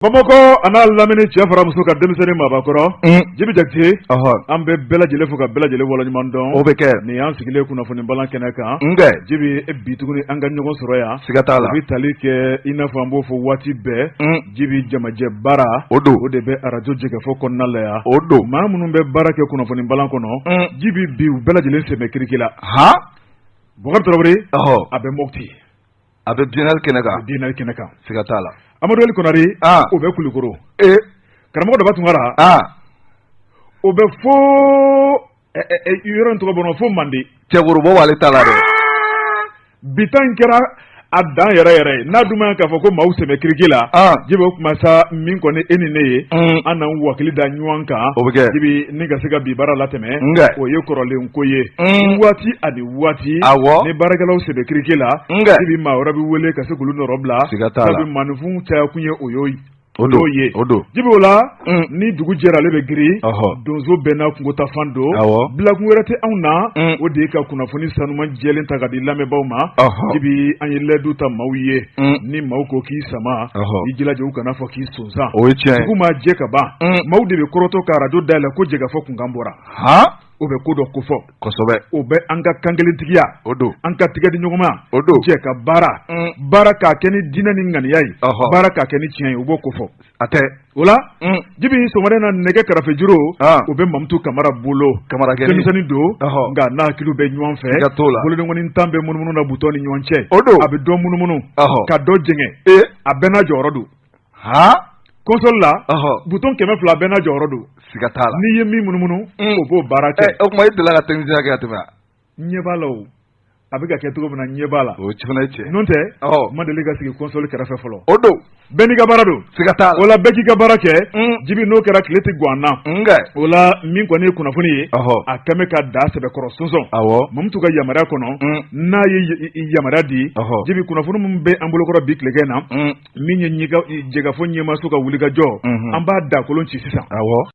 Bamakɔ a n'a lamini, cɛ fara muso ka, denmisɛnnin, maabakɔrɔ, Jibi Jakite, an bɛ bɛɛ lajɛlen fo ka bɛɛ lajɛlen waleɲuman dɔn. O bɛ kɛ. Nin y'an sigilen kunnafoni balan kɛnɛ kan. Nkɛ. Jibi, bi tuguni an ka ɲɔgɔn sɔrɔ yan. Siga t'a la. O bɛ tali kɛ i n'a fɔ an b'o fɔ waati bɛɛ. Jibi, jamajɛ baara. O don. O de bɛ arajo jɛkafɔ kɔnɔna la yan. O don. Maa minnu bɛ baara kɛ kunnafoni balan kɔnɔ. Jibi, bi u bɛɛ lajɛlen sen bɛ kiriki la. Han. Bukari Tarawele. A bɛ Mopti. A bɛ biennale kɛnɛ kan. A bɛ biennale kɛnɛ kan. Siga t'a la. Amadu Ali Konare. O bɛ Kulukoro. Ee. Karamɔgɔ Daba Tunkara. O bɛ fo yɔrɔ in tɔgɔ bɔra fo Mande. Cɛworobɔ b'ale ta la dɛ. Bi ta in kɛra a dan yɛrɛ yɛrɛ ye, n'a dun ma k'a fɔ ko maaw sen bɛ kiriki la. Jibi, o kuma sa, min kɔni e ni ne ye, an n'an wakili da ɲɔgɔn kan. O bɛ kɛ. Jibi, ni ka se ka bi baara latɛmɛ. Nkɛ. O ye kɔrɔlen ko ye. Waati ani waati. Awɔ. Ni baarakɛlaw sen bɛ kiriki la. Nkɛ. Jibi, maa wɛrɛ bɛ wele ka se k'olu nɔrɔ bila. Siga t'a la. Sabu maaninfin caya kun ye o y'o O don. ye. O don. Jibi, o la, ni dugu jɛra, ale bɛ girin. Donso bɛɛ n'a kungo ta fan don. Bilakun wɛrɛ tɛ anw na. O de ye ka kunnafoni sanuman jɛlen ta ka di lamɛnbaaw ma. Jibi, an ye layidu ta maaw ye. Ni maaw ko k'i sama, i jilaja u kana fɔ k'i sonsan. O ye tiɲɛ ye. Dugu ma jɛ ka ban. Maaw de bɛ kɔrɔtɔ ka arajo dayɛlɛ ko jɛkafɔ kunkan bɔra. Han. O bɛ ko dɔ kofɔ. Kosɛbɛ. O bɛ an ka kankelentigiya. O don. An ka tigɛ di ɲɔgɔn ma. O don. Jɛ ka baara. Baara k'a kɛ ni diinɛ ni ŋaniya ye. Baara k'a kɛ ni tiɲɛ ye, u b'o kofɔ. A tɛ. O la. Jibi, sɔgɔmada in na, nɛgɛ karafejuru. O bɛ Mamutu Kamara bolo. Kamara gɛnni. Denmisɛnnin don. Nka n'a hakili bɛ ɲɔgɔn fɛ. Siga t'o la. Bolodenkɔni tan bɛ munumunu na butɔn ni ɲɔgɔn cɛ. O don. A bɛ dɔ munumunu. Ka dɔ jɛngɛ. Ee. A bɛɛ n'a jɔyɔrɔ don. Han. Console la. Bouton 200 bɛɛ n'a jɔyɔrɔ don. Siga t'a la. N'i ye min munumunu, o b'o baara kɛ. O tuma e delila ka technicien kɛ ka tɛmɛ wa? Ɲɛ b'a la o. A bɛ ka kɛ cogo min na, ɲɛ b'a la. O fana ye tiɲɛ. N'o tɛ, ma deli ka sigi console kɛrɛfɛ fɔlɔ. O don. Bɛɛ n'i ka baara don. Siga t'a la. O la, bɛɛ k'i ka baara kɛ. Jibi, n'o kɛra, tile tɛ gan an na. Nkɛ. O la, min kɔni ye kunnafoni ye. A kɛn bɛ ka da sɛbɛkɔrɔ sɔnsɔn. Mamutu ka yamaruya kɔnɔ. N'a ye yamaruya di. Jibi, kunnafoni min bɛ an bolokɔrɔ bi tilegan na. Min ye jɛkafɔ ɲɛmaaso ka wulikajɔ, an b'a da kolon ci sisan. Awɔ.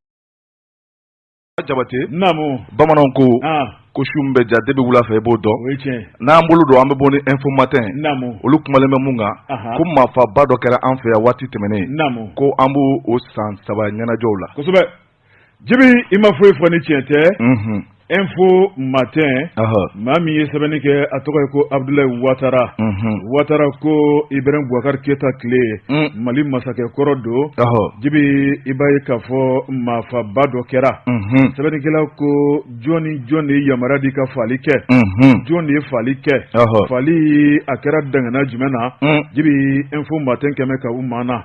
Jabate. Naamu. Bamananw ko su min bɛ ja depuis wula fɛ i b'o dɔn. O ye tiɲɛ. N'an bolo don, an bɛ bɔ ni Info Matin. Naamu. Olu kumalen bɛ mun kan? Ko maafaba dɔ kɛra an fɛ yan waati tɛmɛnen. Naamu. Ko an b'o o san 3 ɲɛnajɛw la. Kosɛbɛ. Jibi, i ma foyi fɔ ni tiɲɛ tɛ. Info Matin. Maa min ye sɛbɛnni kɛ, a tɔgɔ ye ko Abudulayi Watara. Watara ko Ibrahim Boubacar Keyita tile, Mali masakɛ kɔrɔ don. Jibi, i b'a ye k'a fɔ maafaba dɔ kɛra. Sɛbɛnnikɛla ko jɔn ni jɔn de ye yamaruya di ka faali kɛ? Jɔn de ye faali kɛ? Faali a kɛra dangana jumɛn na? Jibi, Info Matin kɛmɛ ka u maa na.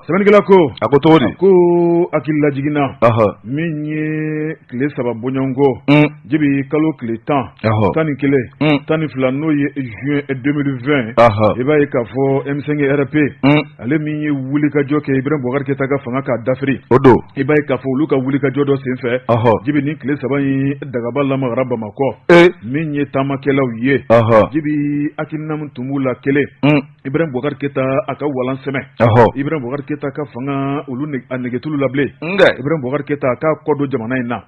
Sɛbɛnnikɛla ko A ko cogo di? Ko hakililajigin na, min ye tile 3 bɔɲɔgɔnko, Jibi, kalo tile 10, 11, 12, n'o ye juin 2020, i b'a ye k'a fɔ M5 RP, ale min ye wulikajɔ kɛ Ibrahim Boubacar Keita ka fanga k'a dafiri. O don. I b'a ye k'a fɔ olu ka wulikajɔ dɔ senfɛ, Jibi, nin tile 3 in dagaba lamagara Bamakɔ. Min ye taamakɛlaw ye, Jibi, hakilina min tun b'u la, kelen, Ibrahim Boubacar Keita a ka walan sɛmɛ. Ibrahim Boubacar Keita ka fanga olu a nege t'olu la bilen. Ibrahim Boubacar Keita a k'a kɔ don jamana in na.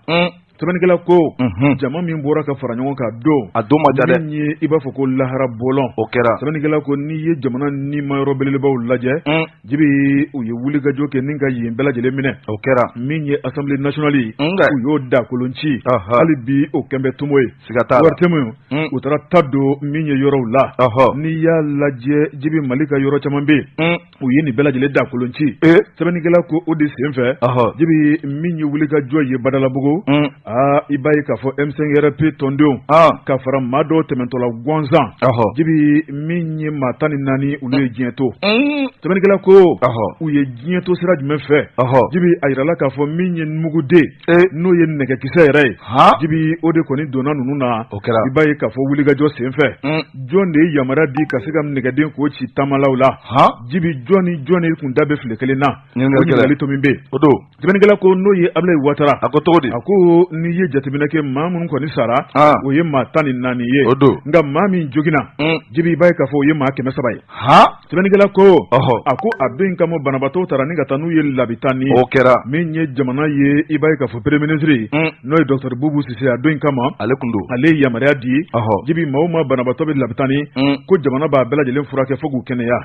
Sɛbɛnnikɛla ko jama min bɔra ka fara ɲɔgɔn kan don. A don ma diya dɛ. Min ye i b'a fɔ ko lahara bɔlɔn. O kɛra. Sɛbɛnnikɛla ko n'i ye jamana nimayɔrɔ belebelebaw lajɛ. Jibi, u ye wulikajɔ kɛ ni ka yen bɛɛ lajɛlen minɛ. O kɛra. Min ye Assemblée nationale ye. U y'o da kolon ci. Hali bi o kɛn bɛ tomo ye. Siga t'a la. ORTM, u taara ta don min ye yɔrɔw la. N'i y'a lajɛ, Jibi, Mali ka yɔrɔ caman bɛ yen, u ye nin bɛɛ lajɛlen da kolon ci. Sɛbɛnnikɛla ko o de senfɛ, Jibi, min ye wulikajɔ ye Badalabugu, aa, i b'a ye k'a fɔ M5 RP tɔndenw ka fara maa dɔw tɛmɛntɔla gansan, Jibi, min ye maa 14, olu ye diɲɛ to. Sɛbɛnnikɛla ko u ye diɲɛ to sira jumɛn fɛ? Jibi, a yirala k'a fɔ min ye muguden, n'o ye nɛgɛkisɛ yɛrɛ ye, Jibi, o de kɔni donna ninnu na. O kɛra. I b'a ye k'a fɔ wulikajɔ senfɛ, jɔn de ye yamaruya di ka se ka nɛgɛden k'o ci taamalaw la? Jibi, jɔn ni jɔn de kun da bɛ file kelen na? O ɲininkali to min bɛ yen. O don. Sɛbɛnnikɛla ko n'o ye Abulayi Watara. A ko cogo di? A ko n'i ye jateminɛ kɛ maa minnu kɔni sara o ye maa 14 ye o don nka maa min joginna Jibi i b'a ye k'a fɔ o ye maa 300 ye sɛbɛnnikɛla ko a ko a don in kama banabaatɔw taara ni ka taa n'u ye labitani o kɛra min ye jamana ye i b'a ye k'a fɔ premier ministre n'o ye docteur Bubu Sise a don in kama ale tun don ale ye yamaruya di Jibi maa o maa banabaatɔ bɛ labitani ko jamana b'a bɛɛ lajɛlen furakɛ fo k'u kɛnɛya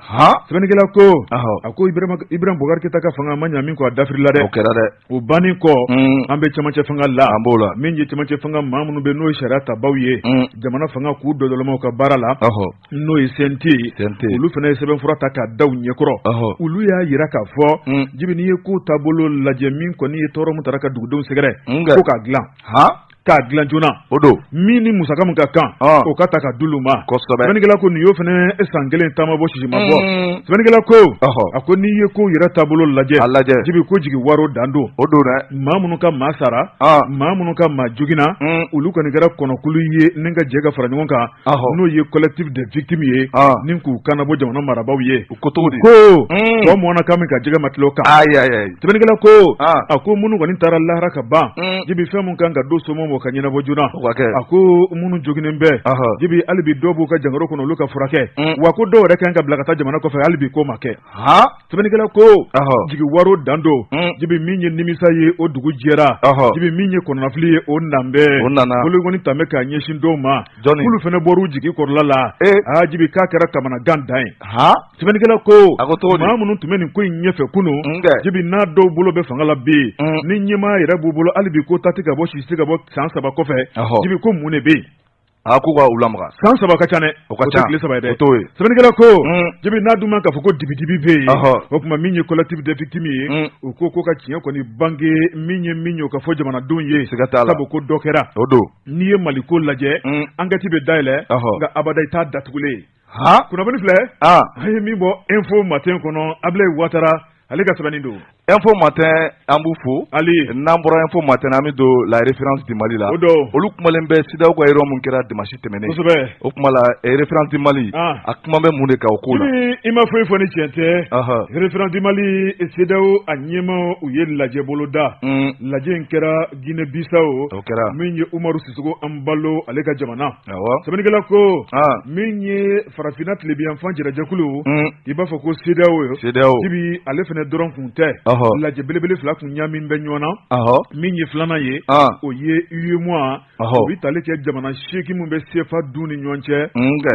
sɛbɛnnikɛla ko a ko Ibrahim Boubacar Keita ka fanga ma ɲa min kɔ a dafirila dɛ o kɛra dɛ o bannen kɔ an bɛ cɛmancɛ fanga la an b'o la min ye cɛmancɛ fanga maa minnu bɛ n'o ye sariya tabaw ye jamana fanga k'u dɔdɔlɔmaw ka baara la n'o ye CNT olu fana ye sɛbɛnfura ta k'a da u ɲɛkɔrɔ olu y'a jira k'a fɔ Jibi n'i ye ko taabolo lajɛ min kɔni ye tɔɔrɔ min taara ka dugudenw sɛgɛrɛ ko k'a dilan k'a dilan joona o don min ni musaka min ka kan o ka ta ka d'olu ma kosɛbɛ sɛbɛnnikɛla ko nin y'o fana san kelen taama bɔ sisi ma bɔ sɛbɛnnikɛla ko a ko n'i ye ko yɛrɛ taabolo lajɛ a lajɛ Jibi ko jigi waro dan don o don dɛ maa minnu ka maa sara maa minnu ka maa joginna olu kɔni kɛra kɔnɔkulu ye ni ka jɛ ka fara ɲɔgɔn kan n'o ye collectif des victimes ye ni k'u kannabɔ jamana marabaaw ye u ko cogo di ko tɔ mɔnna kan min ka jɛgɛ ma tila o kan ayi ayi ayi sɛbɛnnikɛla ko a ko minnu kɔni taara lahara ka ban Jibi fɛn min kan ka don somɔgɔw ma o ka ɲɛnabɔ joona o ka kɛ a ko minnu joginnen bɛ Jibi hali bi dɔw b'u ka jangaro kɔnɔ olu ka furakɛ wa ko dɔw yɛrɛ kan ka bila ka taa jamana kɔfɛ hali bi ko ma kɛ sɛbɛnnikɛla ko jigi waro dan don Jibi min ye nimisa ye o dugu jɛra Jibi min ye kɔnɔnafili ye o nanbɛ o nana bolokɔni tame k'a ɲɛsin dɔw ma jɔnni k'olu fana bɔr'u jigi kɔrɔla la aa Jibi k'a kɛra kamanagan dan ye sɛbɛnnikɛla ko a ko cogo di maa minnu tun bɛ nin ko in ɲɛfɛ kunun Jibi n'a dɔw bolo bɛ fanga la bi ni ɲɛmaa yɛrɛ b'u bolo hali bi ko ta tɛ ka bɔ sisi tɛ ka bɔ san 3 kɔfɛ Jibi ko mun de bɛ yen a k'u ka u lamaga san 3 ka ca dɛ o ka ca tile 3 ye dɛ o t'o ye sɛbɛnnikɛla ko Jibi n'a dun ma k'a fɔ ko dibidibi bɛ yen o tuma min ye collectif des victimes ye u ko ko ka tiɲɛ kɔni bange min ye min ye o ka fɔ jamanadenw ye siga t'a la sabu ko dɔ kɛra o don n'i ye Mali ko lajɛ enquête bɛ dayɛlɛ nka abada i t'a datugulen ye kunnafoni filɛ an ye min bɔ Info Matin kɔnɔ Abilaye Watara ale ka sɛbɛnni don Info Matin an b'u fo ali n'an bɔra Info Matin an bɛ don La Référence du Mali la o don olu kumalen bɛ CEDEAO ka réunion min kɛra dimanche tɛmɛnen kosɛbɛ o tuma la Référence du Mali a kuma bɛ mun de kan o ko la i ma foyi fɔ ni tiɲɛ tɛ Référence du Mali CEDEAO a ɲɛmaa u ye lajɛ boloda lajɛ in kɛra Guinée Bissau o kɛra min ye Umaru Sissoco Embaló ale ka jamana sɛbɛnnikɛla ko min ye farafinna tilebinyanfan jɛrɛjɛkulu i b'a fɔ ko CEDEAO ye CEDEAO Jibi ale fana dɔrɔn kun tɛ lajɛ belebele fila kun ɲamin bɛ ɲɔgɔn na min ye filanan ye o ye UEMOA o bɛ tali kɛ jamana 8 min bɛ CFA dun ni ɲɔgɔn cɛ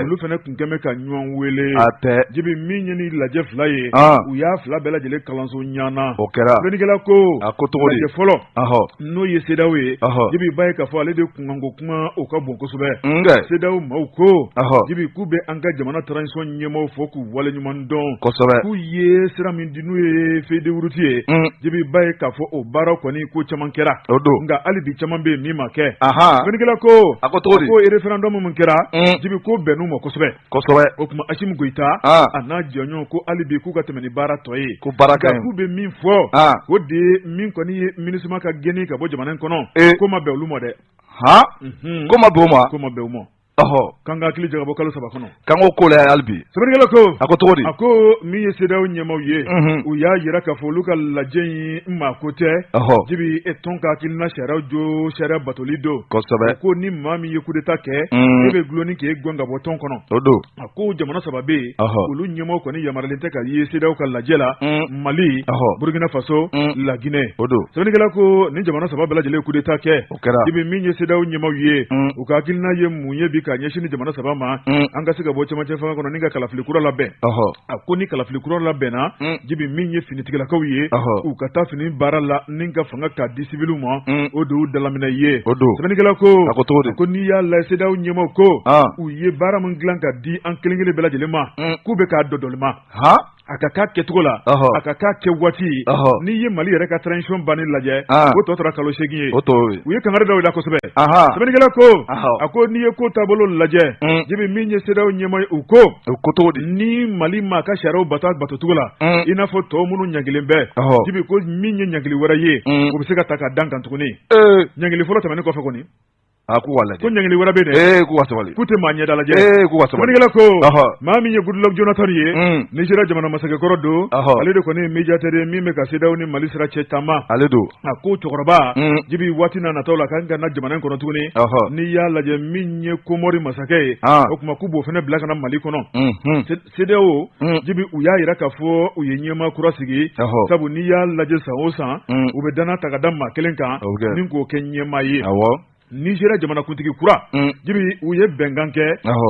olu fana kun kɛn bɛ ka ɲɔgɔn wele a tɛ Jibi min ye ni lajɛ fila ye u y'a fila bɛɛ lajɛlen kalanso ɲana o kɛra sɛbɛnnikɛla ko a ko cogo di lajɛ fɔlɔ n'o ye CEDEAO ye Jibi i b'a ye k'a fɔ ale de kunkanko kuma o ka bon kosɛbɛ CEDEAO maaw ko Jibi k'u bɛ an ka jamana transition ɲɛmaaw fo k'u waleɲuman dɔn kosɛbɛ k'u ye sira min di n'u ye feuille de route ye Jibi i b'a ye k'a fɔ o baara kɔni ko caman kɛra o don nka hali bi caman bɛ yen min ma kɛ sɛbɛnnikɛla ko a ko cogo di ko référendum min kɛra Jibi ko bɛnn'u ma kosɛbɛ kosɛbɛ o tuma Asimi Goyita a n'a jɛɲɔgɔn ko hali bi k'u ka tɛmɛ ni baara tɔ ye ko baara ka ɲi k'u bɛ min fɔ o de ye min kɔni ye MINUSMA ka gɛnni ka bɔ jamana in kɔnɔ ko ma bɛn olu ma dɛ ko ma bɛn u ma ko ma bɛn u ma k'an ka hakili jagabɔ kalo 3 kɔnɔ k'an k'o ko la hali bi sɛbɛnnikɛla ko a ko cogo di a ko min ye CEDEAO ɲɛmaaw ye u y'a jira k'a fɔ olu ka lajɛ in maa ko tɛ Jibi e tɔn ka hakilina sariya jo sariya batoli don kosɛbɛ ko ni maa min ye coup d'état kɛ e bɛ dulon ni k'e gɛn ka bɔ tɔn kɔnɔ o don a ko jamana 3 bɛ yen olu ɲɛmaaw kɔni yamaruyalen tɛ ka ye CEDEAO ka lajɛ la Mali Burkina Faso La Guinée o don sɛbɛnnikɛla ko ni jamana 3 bɛɛ lajɛlen coup d'état kɛ o kɛra Jibi min ye CEDEAO ɲɛmaaw ye u ka hakilina ye mun ye bi ka ɲɛsin ni jamana 3 ma an ka se ka bɔ cɛmancɛ fanga kɔnɔ ni ka kalafili kura labɛn a ko ni kalafili kura labɛnna Jibi min ye finitigilakaw ye u ka taa fini baara la ni ka fanga k'a di siwiliw ma o de y'u dalaminɛ ye o don sɛbɛnnikɛla ko a ko cogo di ko n'i y'a lajɛ CEDEAO ɲɛmaaw ko u ye baara min dilan ka di an kelen kelen bɛɛ lajɛlen ma k'u bɛ k'a dɔdɔlima a ka k'a kɛcogo la a ka k'a kɛ waati n'i ye Mali yɛrɛ ka transition banni lajɛ o tɔ tora kalo 8 ye o to u ye kangari da u la kosɛbɛ sɛbɛnnikɛla ko a ko n'i ye ko taabolo lajɛ Jibi min ye CEDEAO ɲɛmaa ye u ko u ko cogo di ni Mali m'a ka sariyaw bato batocogo la i n'a fɔ tɔw minnu ɲangilen bɛ Jibi ko min ye ɲangili wɛrɛ ye o bɛ se ka ta ka da an kan tuguni ɲangili fɔlɔ tɛmɛnen kɔfɛ kɔni. A k'u k'a lajɛ. Ko ɲangili wɛrɛ bɛ yen dɛ. Ee, k'u ka sabali. K'u tɛ maa ɲɛda lajɛ. Ee, k'u ka sabali. Sɛbɛnnikɛla ko maa min ye Goodluck Jonathan ye, Nigéria jamana masakɛkɔrɔ don, ale de kɔni ye médiateur ye min bɛ ka CEDEAO ni Mali sira cɛ taama. Ale don. A ko cɛkɔrɔba, Jibi, waati n'a nataw la k'an ka na jamana in kɔnɔ tuguni. N'i y'a lajɛ min ye Komɔri masakɛ ye, o tuma k'u b'o fana bila ka na Mali kɔnɔ. CEDEAO, Jibi, u y'a jira k'a fɔ u ye ɲɛmaa kura sigi, sabu n'i y'a lajɛ san o san, u bɛ danna ta ka da maa kelen kan ni k'o kɛ ɲɛmaa ye. Nigéria jamanakuntigi kura, Jibi, u ye bɛnkan kɛ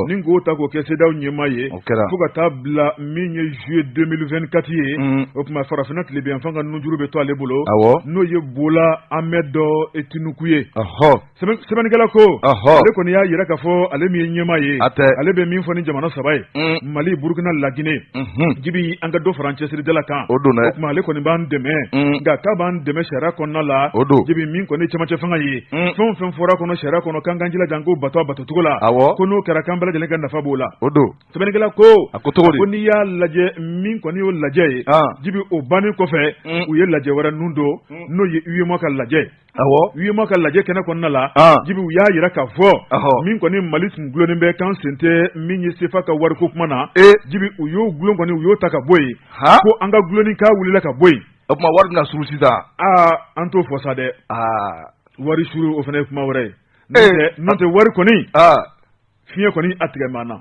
ni k'o ta k'o kɛ CEDEAO ɲɛmaa ye fo ka taa bila min ye juillet 2024 ye. O tuma farafinna tilebinyanfan ka nunjuru bɛ to ale bolo, n'o ye Bola Ahmed Tinubu ye. Sɛbɛnnikɛla ko ale kɔni y'a jira k'a fɔ ale min ye ɲɛmaa ye, ale bɛ min fɔ ni jamana saba ye, Mali, Burukina, Laginɛ, Jibi, an ka dɔ fara an cɛsiridala kan. O don dɛ. O tuma ale kɔni b'an dɛmɛ, nka k'a b'an dɛmɛ sariya kɔnɔna la. O don. Jibi, min kɔni cɛmancɛ fanga ye, fɛn o fɛn fɔra kɔnɔ sariya kɔnɔ, k'an k'an jilaja an k'o bato a batocogo la. Ko n'o kɛra, k'an bɛɛ lajɛlen ka nafa b'o la. O don. Sɛbɛnnikɛla ko A ko cogo di? Ko n'i y'a lajɛ min kɔni y'o lajɛ ye, Jibi, o bannen kɔfɛ, u ye lajɛ wɛrɛ nun don, n'o ye UEMOA ka lajɛ. UEMOA ka lajɛ kɛnɛ kɔnɔna la, Jibi, u y'a jira k'a fɔ min kɔni Mali tun dulonnen bɛ k'an sen tɛ min ye CFA ka wariko kuma na, Jibi, u y'o gulon kɔni, u y'o ta ka bɔ yen, ko an ka gulonni k'a wulila ka bɔ yen. O tuma wari bɛna suru sisan? Aa, an t'o fɔ sa dɛ. Wari suru, o fana ye kuma wɛrɛ ye. N'o tɛ, wari kɔni fiɲɛ kɔni a tigɛ maa na.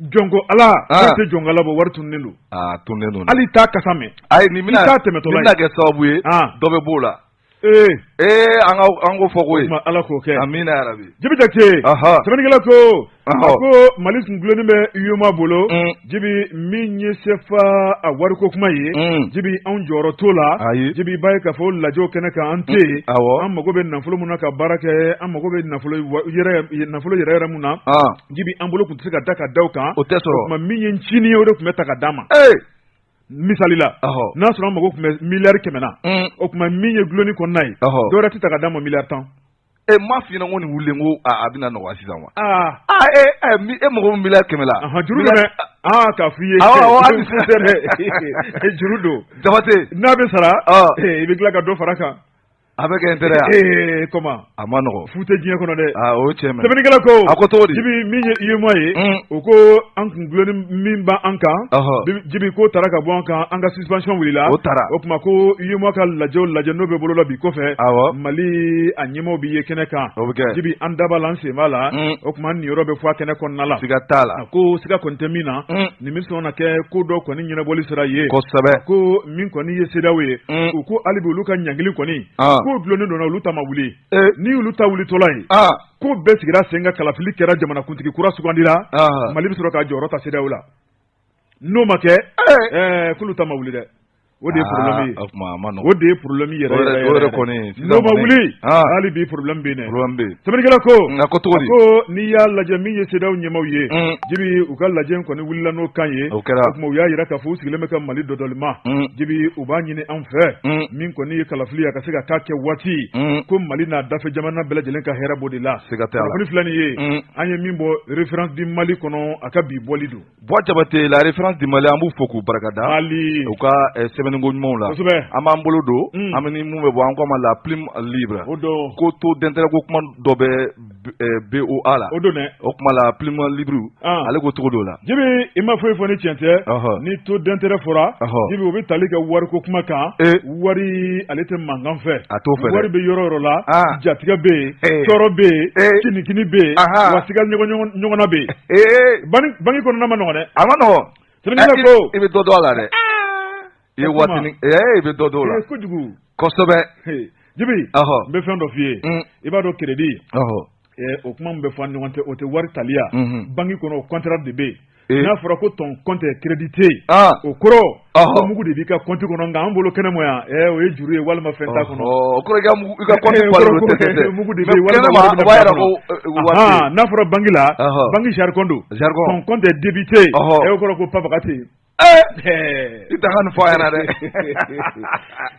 Jɔn ko Ala, fɛn tɛ jɔn ko Ala bɔ, wari tununnen don. Aa, tununnen don. Hali t'a kasa mɛn. Ayi, nin bɛna I t'a tɛmɛtɔla ye. Nin bɛna kɛ sababu ye dɔ bɛ b'o la. Ee. Ee, an ka an ko fɔ koyi. O tuma Ala k'o kɛ. Amina yarabi. Jibi Jakite. Sɛbɛnnikɛla ko, a ko Mali tun dulonnen bɛ UEMOA bolo. Jibi, min ye CFA a wariko kuma ye. Jibi, anw jɔyɔrɔ t'o la. Ayi. Jibi, i b'a ye k'a fɔ lajɛw kɛnɛ kan, an tɛ yen. Awɔ. An mago bɛ nafolo mun na ka baara kɛ, an mago bɛ nafolo yɛrɛ nafolo yɛrɛ yɛrɛ mun na. Jibi, an bolo tun tɛ se ka da ka da o kan. O tɛ sɔrɔ. O tuma min ye ncinin ye, o de tun bɛ ta ka d'an ma. Ee. Misali la, n'a sɔrɔ an mago tun bɛ miliyari 100 na, o tuma min ye gulonni kɔnɔna ye, dɔwɛrɛ tɛ ta ka d'an ma miliyari 10. E m'a f'i ɲɛna ko nin wulilen ko a bɛna nɔgɔya sisan wa? Aa. Aa, e e mago bɛ miliyari 100 la. Juru don dɛ. Aa, k'a f'i ye. Awɔ, hali sisan juru don. Jabate. N'a bɛ sara, i bɛ tila ka dɔ fara kan. A bɛ kɛ intérêt ya. Ee, comment? A ma nɔgɔ. Fu tɛ diɲɛ kɔnɔ dɛ. Aa, o ye tiɲɛ mɛnɛ. Sɛbɛnnikɛla ko. A ko cogo di? Jibi, min ye UEMOA ye. O ko an kun gulonni min b'an kan. Jibi, k'o tara ka bɔ an kan, an ka suspension wulila. O tara. O tuma ko UEMOA ka lajɛ o lajɛ n'o bɛ bolo la bi kɔfɛ. Mali a ɲɛmaaw bɛ ye kɛnɛ kan. O bɛ kɛ. Jibi, an da b'a la, an sen b'a la. O tuma an niyɔrɔ bɛ fɔ a kɛnɛ kɔnɔna la. Siga t'a la. A ko siga kɔni tɛ min na. Nin bɛ sɔn ka kɛ ko dɔ kɔni ɲɛnabɔli sira ye. Kosɛbɛ. Ko min kɔni ye CEDEAO ye, u ko hali bi olu ka ɲangili kɔni, k'o dulonnen donna, olu ta ma wuli. Ni olu ta wulitɔla ye, ko bɛɛ sigira sen kan, kalafili kɛra, jamanakuntigi kura sugandira, Mali bɛ sɔrɔ k'a jɔyɔrɔ ta CEDEAO la. N'o ma kɛ, k'olu ta ma wuli dɛ. O de ye problème ye. O de ye problème yɛrɛ yɛrɛ kɔni. N'o ma wuli, hali bi problème bɛ yen dɛ. Problème bɛ yen. Sɛbɛnnikɛla ko. A ko cogo di? Ko n'i y'a lajɛ min ye CEDEAO ɲɛmaaw ye, Jibi, u ka lajɛ in kɔni wulila n'o kan ye. O kɛra. O tuma u y'a jira k'a fɔ u sigilen bɛ ka Mali dɔdɔlima. Jibi, u b'a ɲini an fɛ. Min kɔni ye kalafili ye, a ka se ka k'a kɛ waati. Ko Mali n'a dafɛ jamana bɛɛ lajɛlen ka hɛrɛ b'o de la. Siga t'a la. Kunnafoni filɛ nin ye. An ye min bɔ Référence du Mali kɔnɔ, a ka bi bɔli don. Buwa Jabate, la Référence du Mali, an b'u fo k'u barikada. Mali. U ka sɛbɛnniko ɲumanw la. Kosɛbɛ. An b'an bolo don. An bɛ ni mun bɛ bɔ, an k'a ma la plume libre. O don. Ko taux d'intérêt ko kuma dɔ bɛ BOA la. O don dɛ. O kuma la plume libre. Ale ko cogo d'o la. Jibi, i ma foyi fɔ ni tiɲɛ tɛ. Ni taux d'intérêt fɔra. Jibi, o bɛ tali kɛ wariko kuma kan. Wari, ale tɛ mankan fɛ. A t'o fɛ dɛ. Wari bɛ yɔrɔ yɔrɔ la. Jatigɛ bɛ yen. Tɔɔrɔ bɛ yen. Kinikini bɛ yen. Wa siga ɲɔgɔnna bɛ yen. Banque kɔnɔna ma nɔgɔn dɛ. A ma nɔgɔn. Sɛbɛnnikɛla ko. I bɛ dɔ dɔn a la dɛ. I ye waatinin i bɛ dɔ dɔn o la. Kojugu. Kosɛbɛ. Jibi. N bɛ fɛn dɔ f'i ye. I b'a dɔn crédit. O kuma min bɛ fɔ an ni ɲɔgɔn cɛ, o tɛ wari taliya. Banque kɔnɔ, o contrat de bɛ yen. N'a fɔra ko ton compte est crédité, o kɔrɔ ko mugu de b'i ka compte kɔnɔ, nka an bolo kɛnɛma yan, o ye juru ye walima fɛn t'a kɔnɔ. O kɔrɔ i ka compte mugu de bɛ yen walima o b'a yira ko n'a fɔra banque la, banque jargon don. Ton compte est débité, o kɔrɔ ko pabaga tɛ yen. I tɛ ka nin fɔ a ɲɛna dɛ.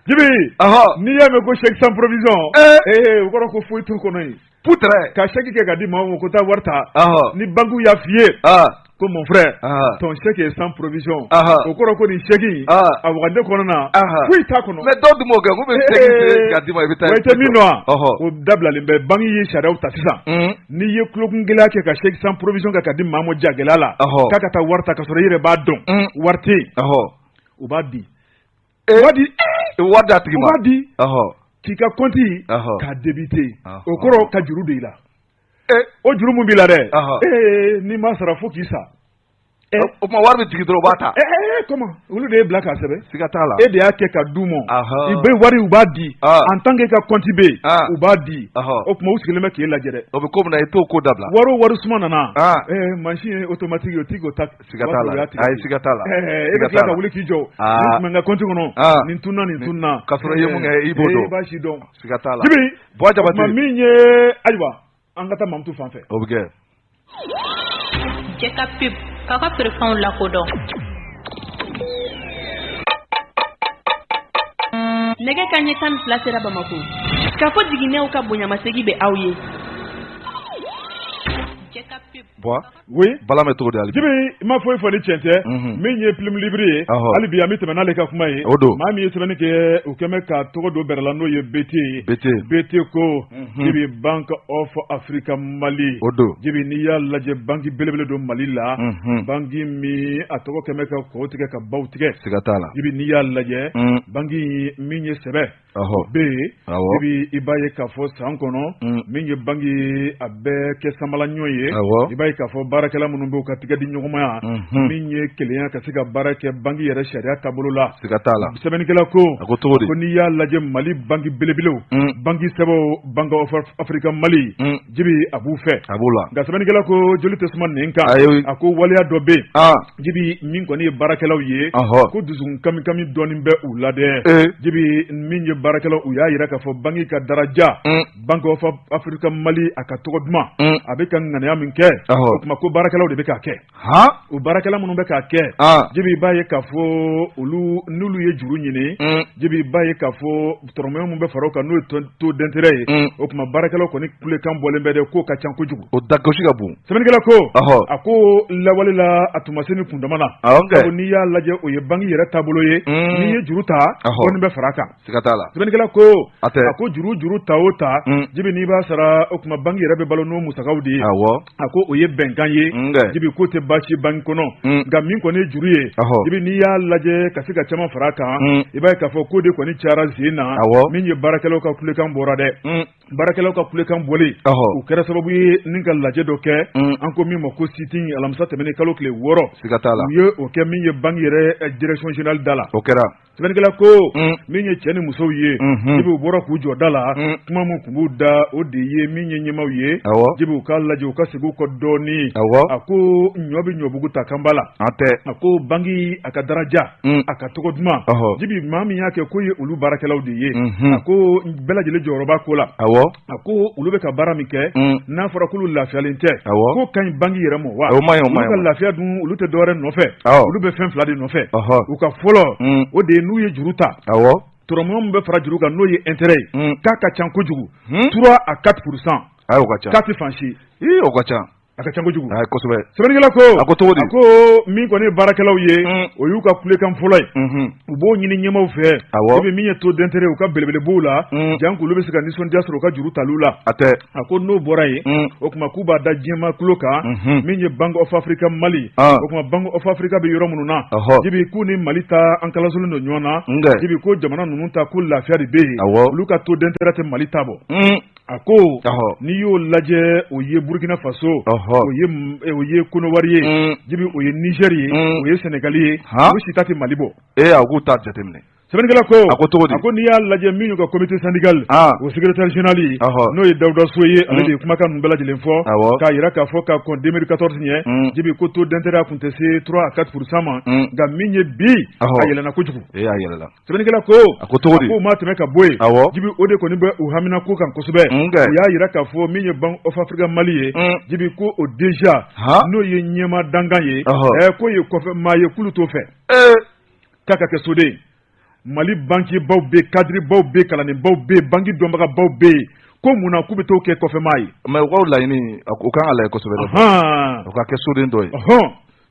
Jibi, n'i y'a mɛn ko chèque sans provision, o kɔrɔ ko foyi t'o kɔnɔ yen. Putrɛ. Ka chèque kɛ ka di maa ma ko taa wari ta. Ni banque y'a f'i ye ko mon frère, ton chèque est sans provision, o kɔrɔ ko nin chèque in, a wagande kɔnɔna na, foyi t'a kɔnɔ. Mais dɔw dun b'o kɛ k'u bɛ chèque ka d'i ma, i bɛ taa. Wa i tɛ min dɔn wa, o dabilalen bɛ. Banque ye sariyaw ta sisan. N'i ye tulokun gɛlɛya kɛ ka chèque sans provision kɛ ka di maa ma ja gɛlɛya la, k'a ka taa wari ta ka sɔrɔ i yɛrɛ b'a dɔn wari tɛ yen, u b'a di. U b'a di. Wari d'a tigi ma. U b'a di. K'i ka compte k'a débiter, o kɔrɔ ka juru don i la. O juru mun b'i la dɛ, n'i ma sara fo k'i sa. O tuma wari bɛ jigin dɔrɔn u b'a ta. Comment, olu de ye bila k'a sɛbɛn. Siga t'a la. E de y'a kɛ ka d'u ma. I bɛ wari, u b'a di. En tant que e ka compte bɛ yen, u b'a di. O tuma u sigilen bɛ k'e lajɛ dɛ. O bɛ ko min na, i t'o ko dabila. Wari o wari suma nana, mansin ye automatique ye, o t'i k'o ta. Siga t'a la, ayi, siga t'a la. E bɛ tila ka wuli k'i jɔ, nin tun bɛ n ka compte kɔnɔ, nin tununa, nin tununa. K'a sɔrɔ i ye mun kɛ, i b'o dɔn. I b'a si dɔn. Siga t'a la. Jibi. Buwa Jabate. O tuma min ye, ayiwa, an ka taa Mamutu fan fɛ. O bɛ kɛ. Jɛ ka pub k'aw ka feerefɛnw lakodɔn. Nɛgɛ kanɲɛ 12 sera Bamakɔ. K'a fɔ jiginɛw ka bonyamasegin bɛ aw ye. Jɛ ka pub. Buwa. Oui. Balan bɛ cogo di hali bi? Jibi, i ma foyi fɔ ni tiɲɛ tɛ. Min ye Plume Libre ye. Hali bi an bɛ tɛmɛ n'ale ka kuma ye. O don. Maa min ye sɛbɛnni kɛ, u kɛn bɛ ka tɔgɔ don bɛrɛ la, n'o ye BT ye. BT. BT ko. Jibi, Bank of Africa Mali. O don. Jibi, n'i y'a lajɛ, banque belebele don Mali la. Banque min a tɔgɔ kɛn bɛ ka kɔw tigɛ ka baw tigɛ. Siga t'a la. Jibi, n'i y'a lajɛ. Banque min ye sɛbɛ. Bɛ yen. Jibi, i b'a ye k'a fɔ san kɔnɔ, min ye banque ye, a bɛ kɛ sanbalaɲɔ ye. I b'a ye k'a fɔ baarakɛla minnu bɛ u ka tigɛ di ɲɔgɔnmaya, min ye kelenya ka se ka baara kɛ banque yɛrɛ sariya taabolo la. Siga t'a la. Sɛbɛnnikɛla ko. A ko cogo di? Ko n'i y'a lajɛ Mali banque belebelew, banque sɛbɛw, Bank of Africa Mali, Jibi, a b'u fɛ. A b'u la. Nka sɛbɛnnikɛla ko joli tɛ suma nɛn kan. A ko waleya dɔ bɛ yen. Jibi, min kɔni ye baarakɛlaw ye, ko dusukun kamikami dɔɔnin bɛ u la dɛ. Jibi, min ye baarakɛlaw, u y'a jira k'a fɔ banque ka daraja, Bank of Africa Mali, a ka tɔgɔ duman, a bɛ ka ŋaniya min kɛ, o tuma ko baarakɛlaw de bɛ k'a kɛ. O baarakɛla minnu bɛ k'a kɛ, Jibi, i b'a ye k'a fɔ olu, n'olu ye juru ɲini, Jibi, i b'a ye k'a fɔ tɔrɔmɔɲɔ min bɛ fara o kan, n'o ye taux d'intérêt ye, o tuma baarakɛlaw kɔni kulekan bɔlen bɛ dɛ, k'o ka ca kojugu. O dagosi ka bon. Sɛbɛnnikɛla ko, a ko lawale la, a tun ma se nin kundama na. Sabu n'i y'a lajɛ, o ye banque yɛrɛ taabolo ye. N'i ye juru ta, dɔɔnin bɛ fara a kan. Siga t'a la. Sɛbɛnnikɛla ko, a ko juru ta o ta, Jibi, n'i b'a sara, o tuma banque yɛrɛ bɛ balo n'o musakaw de ye. A ko o ye bɛnkan ye. Jibi, k'o tɛ baasi banque kɔnɔ. Nka min kɔni ye juru ye, Jibi, n'i y'a lajɛ ka se ka caman fara a kan, i b'a ye k'a fɔ k'o de kɔni cayara sen na. Min ye baarakɛlaw ka kulekan bɔra dɛ. Baarakɛlaw ka kulekan bɔlen, o kɛra sababu ye ni ka lajɛ dɔ kɛ, an ko min ma ko sit-in, alamisa tɛmɛnen kalo tile 6. Siga t'a la. U ye o kɛ min ye banque yɛrɛ direction générale da la. O kɛra. Sɛbɛnnikɛla ko, min ye cɛ ni musow ye, Jibi, u bɔra k'u jɔ da la. Kuma min tun b'u da, o de ye min ye ɲɛmaaw ye, Jibi, u k'a lajɛ, u ka segin u kɔ dɔɔnin. A ko ɲɔ bɛ ɲɔbugu ta kanba la. An tɛ. A ko banque, a ka daraja, a ka tɔgɔ duman, Jibi, maa min y'a kɛ, k'o ye olu baarakɛlaw de ye. A ko bɛɛ lajɛlen jɔyɔrɔ b'a ko la. A ko olu bɛ ka baara min kɛ, n'a fɔra k'olu lafiyalen tɛ, k'o ka ɲi banque yɛrɛ ma wa? Olu ka lafiya dun, olu tɛ dɔwɛrɛ nɔfɛ, olu bɛ fɛn fila de nɔfɛ. U ka fɔlɔ, o de ye n'u ye juru ta, tɔrɔmɔɲɔ min bɛ fara juru kan, n'o ye intérêt ye, k'a ka ca kojugu, 3 à 4%. O ka ca. K'a tɛ fan si. O ka ca. A ka ca kojugu. Kosɛbɛ. Sɛbɛnnikɛla ko, a ko cogo di? A ko min kɔni ye baarakɛlaw ye, o y'u ka kulekan fɔlɔ ye. U b'o ɲini ɲɛmaaw fɛ. I bɛ min ye taux d'intérêt, u ka belebele b'o la, janko olu bɛ se ka nisɔndiya sɔrɔ u ka juru taliw la. A tɛ. A ko n'o bɔra yen, o tuma k'u b'a da diɲɛmaa tulo kan, min ye Bank of Africa Mali, o tuma Bank of Africa bɛ yɔrɔ minnu na, Jibi, k'u ni Mali ta an kalasolen don ɲɔgɔn na. Jibi, ko jamana ninnu ta, ko lafiya de bɛ yen. Olu ka taux d'intérêt tɛ Mali ta bɔ. A ko n'i y'o lajɛ, o ye Burukina Faso, o ye Kɔnɔwari ye, Jibi, o ye Nizɛri ye, o ye Sɛnɛgali ye, o si ta tɛ Mali bɔ. Ee, a k'u ta jateminɛ. Sɛbɛnnikɛla ko, a ko cogo di? A ko n'i y'a lajɛ, min y'u ka comité syndical, o secrétaire général, n'o ye Dawuda So ye, ale de ye kumakan ninnu bɛɛ lajɛlen fɔ, k'a jira k'a fɔ ka kɔn 2014 ɲɛ, Jibi, ko taux d'intérêt tun tɛ se 3 à 4% ma, nka min ye bi, a yɛlɛnna kojugu. Ee, a yɛlɛla. Sɛbɛnnikɛla ko, a ko cogo di? A ko ma tɛmɛ ka bɔ yen, Jibi, o de kɔni bɛ u hamina ko kan kosɛbɛ. U y'a jira k'a fɔ min ye Bank of Africa Mali ye, Jibi, ko o DG, n'o ye ɲɛmaa dankan ye, k'o ye kɔfɛ maa ye, k'olu t'o fɛ k'a ka kɛ soden. Mali banquier baw bɛ yen, cadre baw bɛ yen, kalannenbaw bɛ yen, banque dɔnbagabaw bɛ yen. Ko mun na k'u bɛ t'o kɛ kɔfɛmaa ye? Mais u ka laɲini, o kan ka lajɛ kosɛbɛ dɛ, o ka kɛ soden dɔ ye.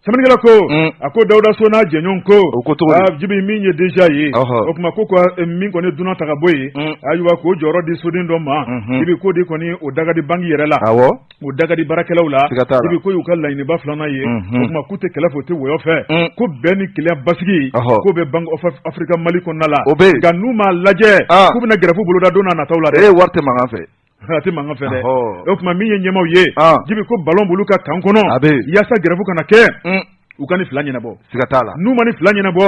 Sɛbɛnnikɛla ko, a ko Dawuda So n'a jɛɲɔgɔn ko, o ko cogo di? Jibi, min ye DGA ye, o tuma ko ka min kɔni dunan ta ka bɔ yen, ayiwa, k'o jɔyɔrɔ di soden dɔ ma, Jibi, k'o de kɔni o da ka di banki yɛrɛ la, o da ka di baarakɛlaw la. Jibi, ko y'u ka laɲiniba filanan ye. O tuma k'u tɛ kɛlɛ fɛ, u tɛ wɔyɔ fɛ, ko bɛn ni kelenya basigi k'o bɛ Banque of Africa Mali kɔnɔna la. O bɛ yen. Nka n'u m'a lajɛ, k'u bɛna grève boloda don n'a nataw la dɛ. Ee, wari tɛ mankan fɛ. A tɛ mankan fɛ dɛ. O tuma min ye ɲɛmaaw ye, Jibi, ko balon b'olu ka kan kɔnɔ yaasa grève kana kɛ, u ka nin fila ɲɛnabɔ. Siga t'a la. N'u ma nin fila ɲɛnabɔ,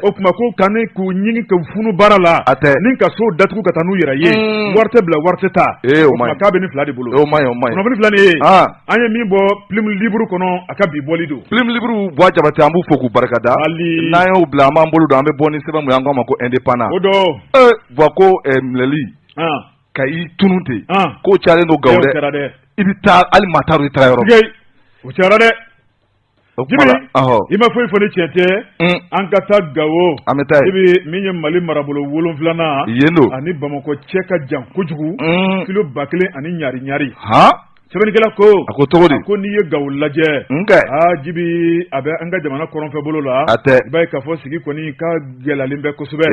o tuma ko ka ni k'u ɲini k'u funu baara la, a tɛ ni ka sow datugu ka taa n'u yɛrɛ ye, wari tɛ bila, wari tɛ ta. O tuma k'a bɛ nin fila de bolo. O ma ɲi, o ma ɲi. Kunnafoni filɛ nin ye, an ye min bɔ Plume Libre kɔnɔ, a ka bi bɔli don. Plume Libre, Buwa Jabate, an b'u fo k'u barikada. N'an y'o bila, an b'an bolo don, an bɛ bɔ ni sɛbɛn mun ye, an k'a ma ko Indépendant. O don. Buwa, ko minɛli ka i tunun ten, k'o cayalen don Gawo dɛ. I bɛ taa, hali maa t'a dɔn i taara yɔrɔ. O cayara dɛ. Jibi, i ma foyi fɔ ni tiɲɛ tɛ. An ka taa Gawo. An bɛ taa yen. Jibi, min ye Mali marabolo 7nan yen don, ani Bamakɔ cɛ ka jan kojugu, kilo 1000 ani ɲari ɲari. Sɛbɛnnikɛla ko, A ko cogo di? A ko n'i ye Gawo lajɛ, aa Jibi, a bɛ an ka jamana kɔrɔnfɛ bolo la. A tɛ. I b'a ye k'a fɔ sigi kɔni ka gɛlɛyalen bɛ kosɛbɛ.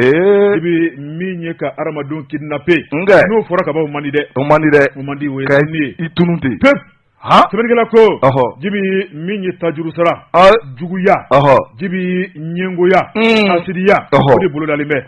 Jibi, min ye ka hadamadenw kidnapper, n'o fɔra ka ban, o man di dɛ. O man di dɛ. O man di, o ye tununi ye. I tunun ten. Pewu. Sɛbɛnnikɛla ko, Jibi, min ye tajuru sara, juguya, Jibi, ɲɛngoya, hasidiya, o de bolodalen bɛ.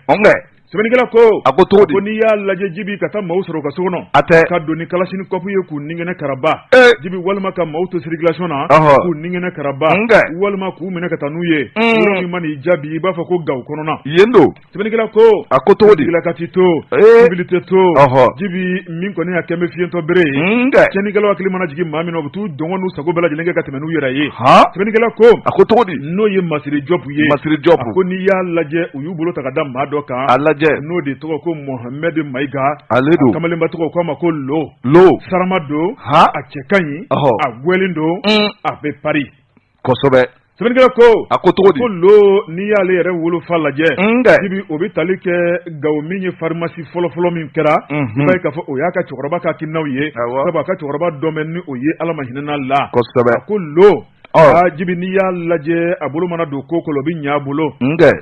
Sɛbɛnnikɛla ko, A ko cogo di? Ko n'i y'a lajɛ, Jibi, ka taa maaw sɔrɔ u ka so kɔnɔ, A tɛ. ka don ni kalachnikov ye k'u nigɛnɛ karaba, Jibi, walima ka maaw to circulation na k'u nigɛnɛ karaba, walima k'u minɛ ka taa n'u ye yɔrɔ min man'i jaabi, i b'a fɔ ko Gawo kɔnɔna yen don. Sɛbɛnnikɛla ko, A ko cogo di? Ka t'i to civil tɛ to. Jibi, min kɔni y'a kɛ bɛ fiyentɔ bere ye, tiɲɛnikɛlaw hakili mana jigin maa min na, u bɛ t'u dɔngɔ n'u sago bɛɛ lajɛlen kɛ ka tɛmɛ n'u yɛrɛ ye. Sɛbɛnnikɛla ko, A ko cogo di? N'o ye Masire Jɔpu ye. Masire Jɔpu. A ko n'i y'a lajɛ, u y'u bolo ta ka da maa dɔ kan. A lajɛ. N'o de tɔgɔ ko Mohamɛdi Mayiga. Ale don. A kamalenba tɔgɔ k'a ma ko Lo. Lo. Sarama don. A cɛ ka ɲi. A gwɛlen don. A bɛ Paris. Kosɛbɛ. Sɛbɛnnikɛla ko, A ko cogo di? Ko Lo, n'i y'ale yɛrɛ wolofa lajɛ, Jibi, o bɛ tali kɛ Gawo min ye pharmacie fɔlɔfɔlɔ min kɛra, i b'a ye k'a fɔ o y'a ka cɛkɔrɔba ka hakilinaw ye, sabu a ka cɛkɔrɔba dɔ bɛ ni o ye, Ala ma hinɛna la. Kosɛbɛ. A ko Lo, aa Jibi, n'i y'a lajɛ, a bolo mana don ko ko la, o bɛ ɲɛ a bolo.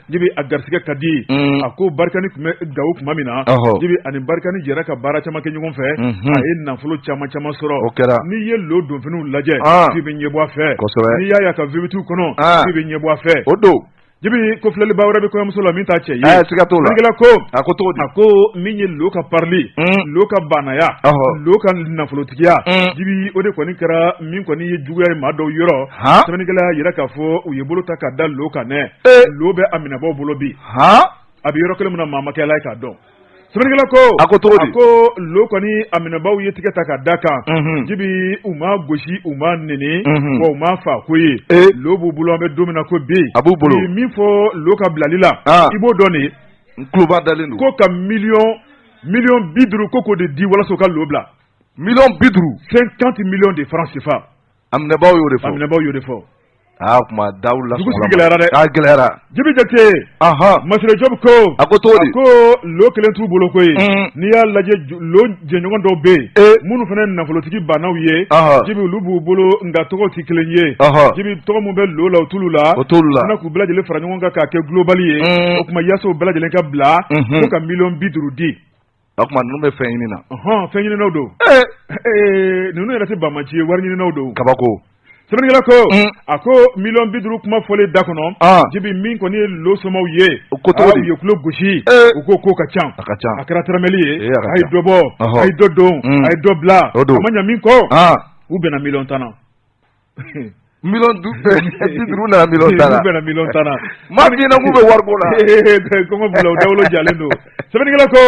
Jibi, a garisɛgɛ ka di. A ko Barkhane tun bɛ Gawo tuma min na, Jibi, ani Barkhane jɛra ka baara caman kɛ ɲɔgɔn fɛ, a ye nafolo caman caman sɔrɔ. O kɛra. N'i ye Lo donfiniw lajɛ, k'i bɛ ɲɛbɔ a fɛ. Kosɛbɛ. N'i y'a ye a ka V8 kɔnɔ, k'i bɛ ɲɛbɔ a fɛ. O don. Jibi, ko filɛliba wɛrɛ bɛ kɔɲɔmuso la min t'a cɛ ye. Ɛɛ, siga t'o la. Sɛbɛnnikɛla ko, A ko cogo di? A ko min ye Lo ka parili, Lo ka baanaya, Lo ka nafolotigiya, Jibi, o de kɔni kɛra min kɔni ye juguya ye maa dɔw yɔrɔ. Sɛbɛnnikɛla y'a jira k'a fɔ u ye bolo ta ka da Lo kan dɛ. Lo bɛ a minɛbaaw bolo bi. A bɛ yɔrɔ kelen min na, maa ma kɛ Ala ye k'a dɔn. Sɛbɛnnikɛla ko, A ko cogo di? A ko Lo kɔni, a minɛbaaw ye tigɛ ta ka da kan. Jibi, u m'a gosi, u m'a neni, wa u m'a fa ko ye. Lo b'u bolo, an bɛ don min na ko bi. A b'u bolo. U ye min fɔ Lo ka bilali la, i b'o dɔn de. N tuloba dalen don. Ko ka miliyɔn 50 ko k'o de di walasa u ka Lo bila. Miliyɔn 50. 50 millions de francs CFA. A minɛbaaw y'o de fɔ. A minɛbaaw y'o de fɔ. Aa, kuma dawula. Dugu sigi gɛlɛyara dɛ. A gɛlɛyara. Jibi Jakite. Masire Jɔbu ko. A ko cogo di? A ko Lo kelen t'u bolo koyi. N'i y'a lajɛ, Lo jɛɲɔgɔn dɔw bɛ yen, minnu fana ye nafolotigi bannaw ye. Jibi, olu b'u bolo, nka tɔgɔw tɛ kelen ye. Jibi, tɔgɔ min bɛ Lo la, o t'olu la. O t'olu la. Fana k'u bɛɛ lajɛlen fara ɲɔgɔn kan k'a kɛ global ye. O tuma yaasa u bɛɛ lajɛlen ka bila, ko ka miliyɔn 50 di. O tuma ninnu bɛ fɛn ɲini na. Ɔhɔn, fɛn ɲininaw don. Ninnu yɛrɛ tɛ banbaanci ye, wari ɲininaw don. Kabako. Sɛbɛnnikɛla ko, a ko miliyɔn 50 kuma fɔlen da kɔnɔ, Jibi, min kɔni ye Lo somaw ye, o ko cogo di? U ye tulo gosi, u ko k'o ka ca. A ka ca. A kɛra tɛrɛmɛli ye, a ye dɔ bɔ, a ye dɔ don, a ye dɔ bila. O don. A ma ɲa min kɔ, u bɛnna miliyɔn 10 na. Miliyɔn 50 nana miliyɔn 10 na. U bɛnna miliyɔn 10 na. Maa min ɲɛna k'u bɛ wariko la. Kɔngɔ b'u la, u dawolo jalen don. Sɛbɛnnikɛla ko,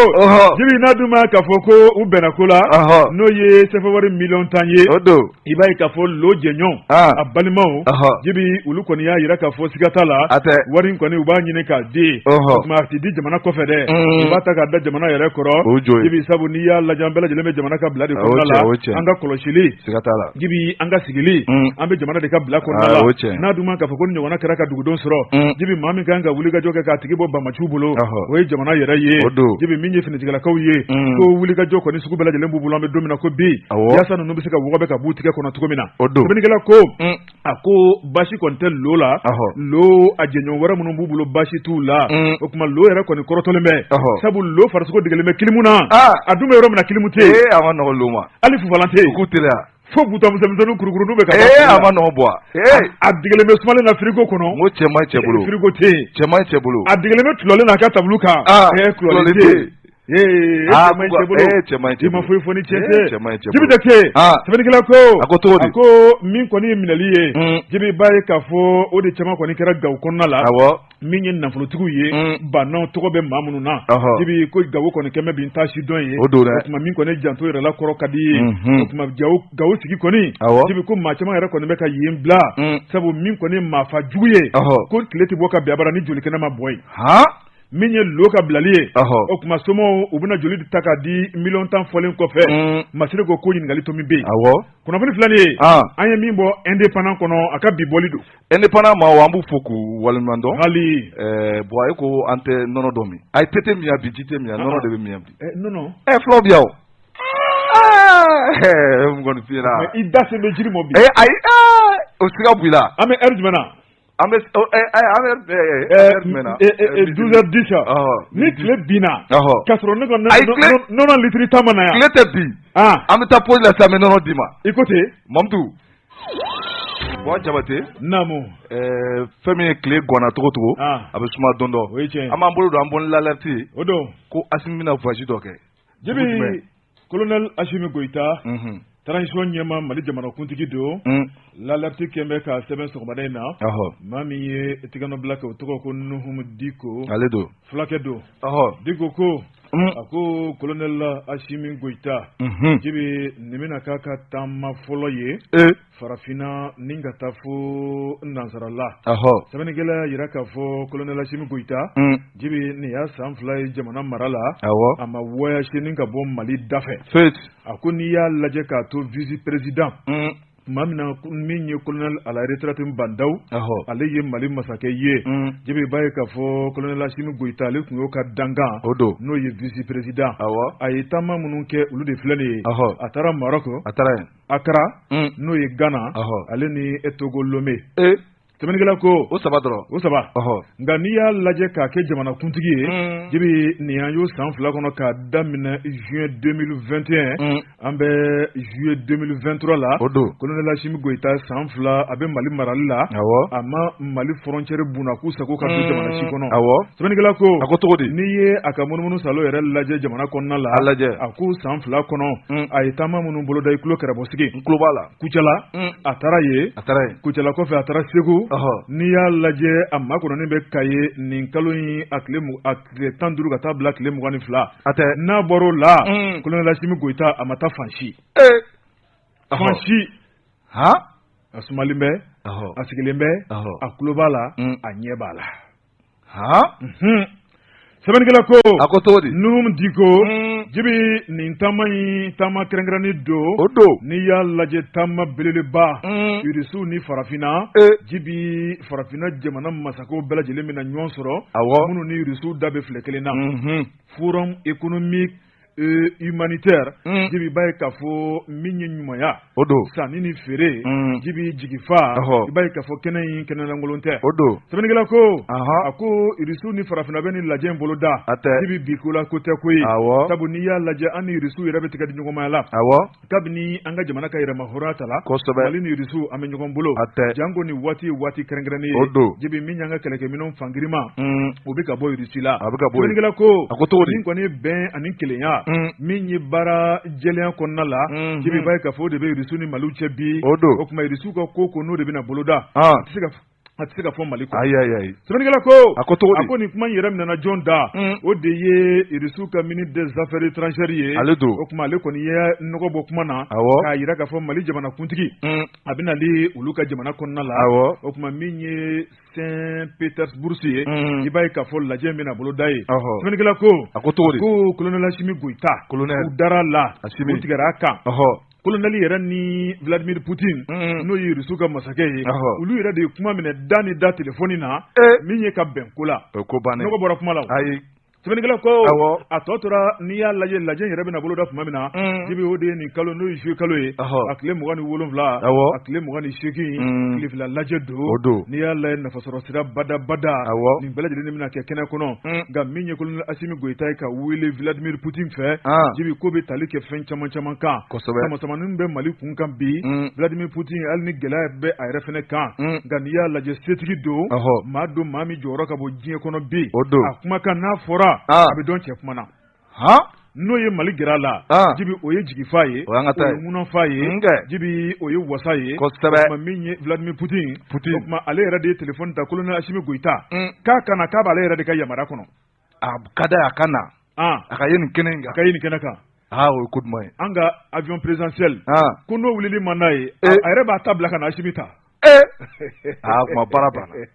Jibi, n'a dun ma k'a fɔ ko u bɛnna ko la, n'o ye CFA wari miliyɔn 10 ye. O don. I b'a ye k'a fɔ Lo jɛɲɔgɔn, a balimaw, Jibi, olu kɔni y'a jira k'a fɔ siga t'a la. A tɛ. Wari in kɔni, u b'a ɲini k'a di. O tuma a tɛ di jamana kɔfɛ dɛ. U b'a ta k'a da jamana yɛrɛ kɔrɔ. O jɔ ye. Jibi, sabu n'i y'a lajɛ, an bɛɛ lajɛlen bɛ jamana ka bila de kɔnɔna la. An ka kɔlɔsili. Siga t'a la. Jibi, an ka sigili, an bɛ jamana de ka bila kɔnɔna la n'a dun ma k'a fɔ ko ni ɲɔgɔnna kɛra ka dugudenw sɔrɔ Jibi maa min kan ka wulikajɔ kɛ k'a tigi bɔ banbaanciw bolo o ye jamana yɛrɛ ye Jibi min ye finitigilakaw ye ko wulikajɔ kɔni sugu bɛɛ lajɛlen b'u bolo an bɛ don min na ko bi yaasa ninnu bɛ se ka wɔgɔbɛ ka b'u tigɛ kɔnɔ cogo min na sɛbɛnnikɛla ko a ko baasi kɔni tɛ lo la lo a jɛɲɔgɔn wɛrɛ minnu b'u bolo baasi t'u la o tuma lo yɛrɛ kɔni kɔrɔtɔlen bɛ sabu lo farisogo degelen bɛ kilimu na a dun bɛ yɔrɔ min na kilimu tɛ yen a ma nɔgɔ lo ma hali fufalan tɛ yen k'u teliya fo butɔn misɛnmisɛnnin kurukuruninw bɛ ka ee a ma nɔgɔ bɔ a degelen bɛ sumalen na firigo kɔnɔ n ko cɛ man ɲi cɛ bolo firigo tɛ yen cɛ man ɲi cɛ bolo a degelen bɛ tulɔlen na a ka tabulu kan tulɔlen tɛ yen ee cɛ man ɲi cɛ bolo cɛ man ɲi cɛ i ma foyi fɔ ni tiɲɛ tɛ cɛ man ɲi cɛ bolo Jibi Jakite sɛbɛnnikɛla ko a ko cogo di a ko min kɔni ye minɛli ye Jibi b'a ye k'a fɔ o de caman kɔni kɛra Gawo kɔnɔna la awɔ min ye nafolotigiw ye bannaw tɔgɔ bɛ maa minnu na Jibi ko Gawo kɔni kɛmɛ bi n t'a si dɔn ye o don dɛ o tuma min kɔni janto yɛrɛ la kɔrɔ ka di ye o tuma Gawo sigi kɔni Jibi ko maa caman yɛrɛ kɔni bɛ ka yen bila sabu min kɔni maafa jugu ye ko tile tɛ bɔ ka bin abada ni joli kɛnɛ ma bɔ yen min ye lo ka bilali ye o tuma somaw u bɛna joli ta k'a di miliyɔn 10 fɔlen kɔfɛ Masire ko ko ɲininkali to min bɛ yen kunnafoni filɛ nin ye an ye min bɔ Indépendant kɔnɔ a ka bi bɔli don Indépendant maaw an b'u fo k'u waleɲuman dɔn hali bon e ko an tɛ nɔnɔ dɔ min ayi te tɛ min yan bi ji tɛ min yan nɔnɔ de bɛ min yan bi nɔnɔ fulaw bi yan o n kɔni f'i ɲɛna i da sen bɛ jiri mɔ bi ayi o siga b'i la an bɛ heure jumɛn na an bɛ an bɛ heure jumɛn na 12h10 ni tile binna k'a sɔrɔ ne ka nɔnɔ litiri 10 ma na yan tile tɛ bin an bɛ taa pause la sisan an bɛ nɔnɔ d'i ma i ko ten Mamutu Bon Jabate naamu fɛn min ye tile ganna cogo cogo a bɛ suma don dɔ o ye tiɲɛ an b'an bolo don an bɔ ni l'alerte ye o don ko Asimi bɛna voyage dɔ kɛ Jibi colonel Asimi Goyita transition ɲɛmaa Mali jamanakuntigi don l'alerte kɛn bɛ k'a sɛbɛn sɔgɔmada in na maa min ye tigɛnɔbila kɛ o tɔgɔ ko Nuhumu Diko ale don fulakɛ don Diko ko a ko colonel Asimi Goyita Jibi nin bɛna k'a ka taama fɔlɔ ye farafinna ni ka taa fo nansarala sɛbɛnnikɛla y'a jira k'a fɔ colonel Asimi Goyita Jibi nin y'a san 2 ye jamana mara la a ma voyage ni ka bɔ Mali dafɛ a ko n'i y'a lajɛ k'a to vice président tuma min na min ye colonel à la retraite Bah N'Daw ale ye Mali masakɛ ye Jibi i b'a ye k'a fɔ colonel Asimi Goyita ale tun y'o ka dankan o don n'o ye vice président a ye taama minnu kɛ olu de filɛ nin ye a taara Maroc a taara yen Accra n'o ye Ghana ale ni Togo Lomé sɛbɛnnikɛla ko o saba dɔrɔn o saba nka n'i y'a lajɛ k'a kɛ jamanakuntigi ye Jibi nin an y'o san 2 kɔnɔ k'a daminɛ juin 2021 an bɛ juillet 2023 la o don colonel Asimi Goyita san 2 a bɛ Mali marali la a ma Mali frontière bunna k'u sago ka don jamana si kɔnɔ sɛbɛnnikɛla ko a ko cogo di n'i ye a ka munumunu salo yɛrɛ lajɛ jamana kɔnɔna la a lajɛ a ko san 2 kɔnɔ a ye taama minnu boloda i tulo kɛrɛbɔ sigi n tulo b'a la Kucala a taara yen a taara yen Kucala kɔfɛ a taara Segu n'i y'a lajɛ a makɔnɔnen bɛ Kaye nin kalo in a tile 15 ka taa bila tile 22 a tɛ n'a bɔr'o la colonel Asimi Goyita a ma taa fan si fan si a sumalen bɛ a sigilen bɛ a tulo b'a la a ɲɛ b'a la sɛbɛnnikɛla ko a ko cogo di Nuhum Diko Jibi nin taama in taama kɛrɛnkɛrɛnnen don o don n'i y'a lajɛ taama belebeleba irisiw ni farafinna Jibi farafinna jamana masakɛw bɛɛ lajɛlen bɛna ɲɔgɔn sɔrɔ awɔ minnu ni irisiw da bɛ filɛ kelen na forum économique humanitaire Jibi i b'a ye k'a fɔ min ye ɲumanya o don sanni ni feere Jibi jigifa i b'a ye k'a fɔ kɛnɛ in kɛnɛ lankolon tɛ o don sɛbɛnnikɛla ko a ko irisiw ni farafinna bɛ nin lajɛ in boloda a tɛ Jibi bi ko la ko tɛ koyi sabu n'i y'a lajɛ an ni irisiw yɛrɛ bɛ tɛgɛ di ɲɔgɔnmaya la awɔ kabini an ka jamana ka yɛrɛmahɔrɔnya ta la kosɛbɛ Mali ni irisiw an bɛ ɲɔgɔn bolo a tɛ janko nin waati ye waati kɛrɛnkɛrɛnnen ye o don Jibi min y'an ka kɛlɛkɛminɛnw fangirima o bɛ ka bɔ irisi la a bɛ ka bɔ sɛbɛnnikɛla ko a ko cogo di min kɔni ye bɛn ani kelenya min ye baara jɛlenya kɔnɔna la Jibi i b'a ye k'a fɔ o de bɛ irisiw ni Maliw cɛ bi o don o tuma irisiw ka ko ko n'o de bɛna boloda a tɛ se ka a tɛ se ka fɔ Mali kɔ ayi ayi ayi sɛbɛnnikɛla ko a ko cogo di a ko nin kuma in yɛrɛ minɛna jɔn da o de ye irisiw ka ministre des affaires étrangères ye ale don o tuma ale kɔni ye nɔgɔ bɔ kuma na awɔ k'a jira k'a fɔ Mali jamanakuntigi a bɛ nali olu ka jamana kɔnɔna la awɔ o tuma min ye Saint Petersburg ye i b'a ye k'a fɔ lajɛ bɛna boloda yen sɛbɛnnikɛla ko a ko cogo di ko colonel Asimi Goyita colonel u dara la u tigɛra a kan Kolonɛli yɛrɛ ni Vladimir Poutine n'o ye Russe ka masakɛ ye, olu yɛrɛ de ye kuma minɛ da ni da telefɔni na min ye ka bɛn ko la. Ko bannen, nɔgɔ bɔra kuma la. Ayi. Sɛbɛnnikɛla ko a tɔ tora n'i y'a lajɛ, lajɛ yɛrɛ bɛna boloda tuma min na, Jibi, o de ye nin kalo, n'o ye juillet kalo ye, a tile 27, a tile 28, tile 2 lajɛ don. O don. N'i y'a lajɛ, nafasɔrɔ sira badabada, nin bɛɛ lajɛlen bɛna kɛ kɛnɛ kɔnɔ. Nka min ye kolonɛli Asimi Goyita ye ka wele Vladimir Poutine fɛ, Jibi, ko bɛ tali kɛ fɛn caman caman kan. Sama-samanin bɛ Mali kun kan bi. Vladimir Poutine, hali ni gɛlɛya bɛ a yɛrɛ fana kan, nka n'i y'a lajɛ, setigi don, maa don, maa min jɔyɔrɔ ka bon diɲɛ kɔnɔ bi. O don. A kumakan n'a fɔra, a bɛ dɔn cɛ kuma na. N'o ye Mali gɛrɛ a la, Jibi, o ye jigifa ye, o y'an ka taa o ye ŋunanfa ye, Jibi, o ye wasa ye. Kosɛbɛ. O tuma min ye Vladimir Poutine, o tuma ale yɛrɛ de ye telefɔni ta kolonɛli Asimi Goyita k'a ka na, k'a b'ale yɛrɛ de ka yamaruya kɔnɔ. A ka d'a ye a ka na. A ka ye nin kɛnɛ in kan. A ka ye nin kɛnɛ kan. Aa, o ye ko duman ye. An ka avion présidentiel, ko n'o wulili man d'a ye, a yɛrɛ b'a ta bila ka na Asimi ta. Aa, o tuma baara banna.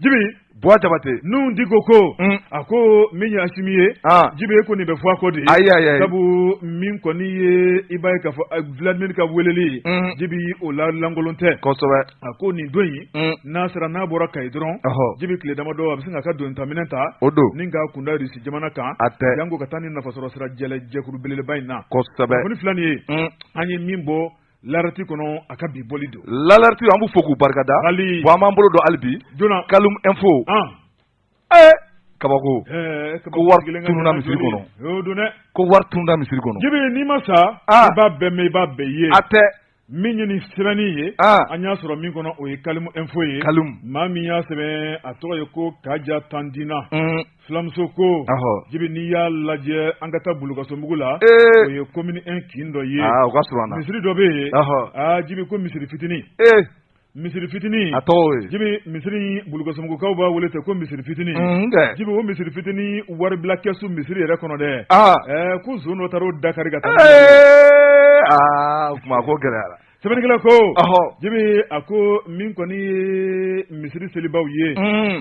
Jibi. Buwa Jabate. Nuhu Diko ko, a ko min ye Asimi ye, Jibi, e ko nin bɛ fɔ a kɔ de. Ayi, ayi, ayi. Sabu min kɔni ye, i b'a ye k'a fɔ Vladimir ka weleli, Jibi, o la lankolon tɛ. Kosɛbɛ. A ko nin don in, n'a sera, n'a bɔra Kayi dɔrɔn, Jibi, tile damadɔ, a bɛ sin k'a ka donitaminɛn ta. O don. Ni k'a kunda Rusi jamana kan. A tɛ. Janko ka taa ni nafasɔrɔ sira jɛlɛ jɛkulu belebeleba in na. Kosɛbɛ. Kunnafoni filɛ nin ye, an ye min bɔ L'Alerte kɔnɔ, a ka bi bɔli don. L'Alerte, an b'u fo k'u barikada. Hali. Bon, an b'an bolo don hali bi. Joona. Kaloum Info. Kabako. Ko wari tununna misiri kɔnɔ. O don dɛ. Ko wari tununna misiri kɔnɔ. Jibi, n'i ma sa, i b'a bɛɛ mɛn, i b'a bɛɛ ye. A tɛ. Min ye nin sɛbɛnni ye, an y'a sɔrɔ min kɔnɔ, o ye Kalimu Info ye. Kalimu. Maa min y'a sɛbɛn, a tɔgɔ ye ko Kaja Tandina. Fulamuso ko, Jibi, n'i y'a lajɛ, an ka taa Bulukasobugu la, o ye commune 1 kin dɔ ye. O ka surun an na. Misiri dɔ bɛ yen, aa Jibi, ko misiri fitinin. Misiri fitinin. A tɔgɔ ye. Jibi, misiri Bulukasobugukaw b'a wele ten ko misiri fitinin. Jibi, o misiri fitinin waribila kɛsu misiri yɛrɛ kɔnɔ dɛ. Ko zon dɔ taara o dakari ka taa. Aa, o tuma ko gɛlɛyara. Sɛbɛnnikɛla ko, Jibi, a ko min kɔni ye misiri selibaw ye,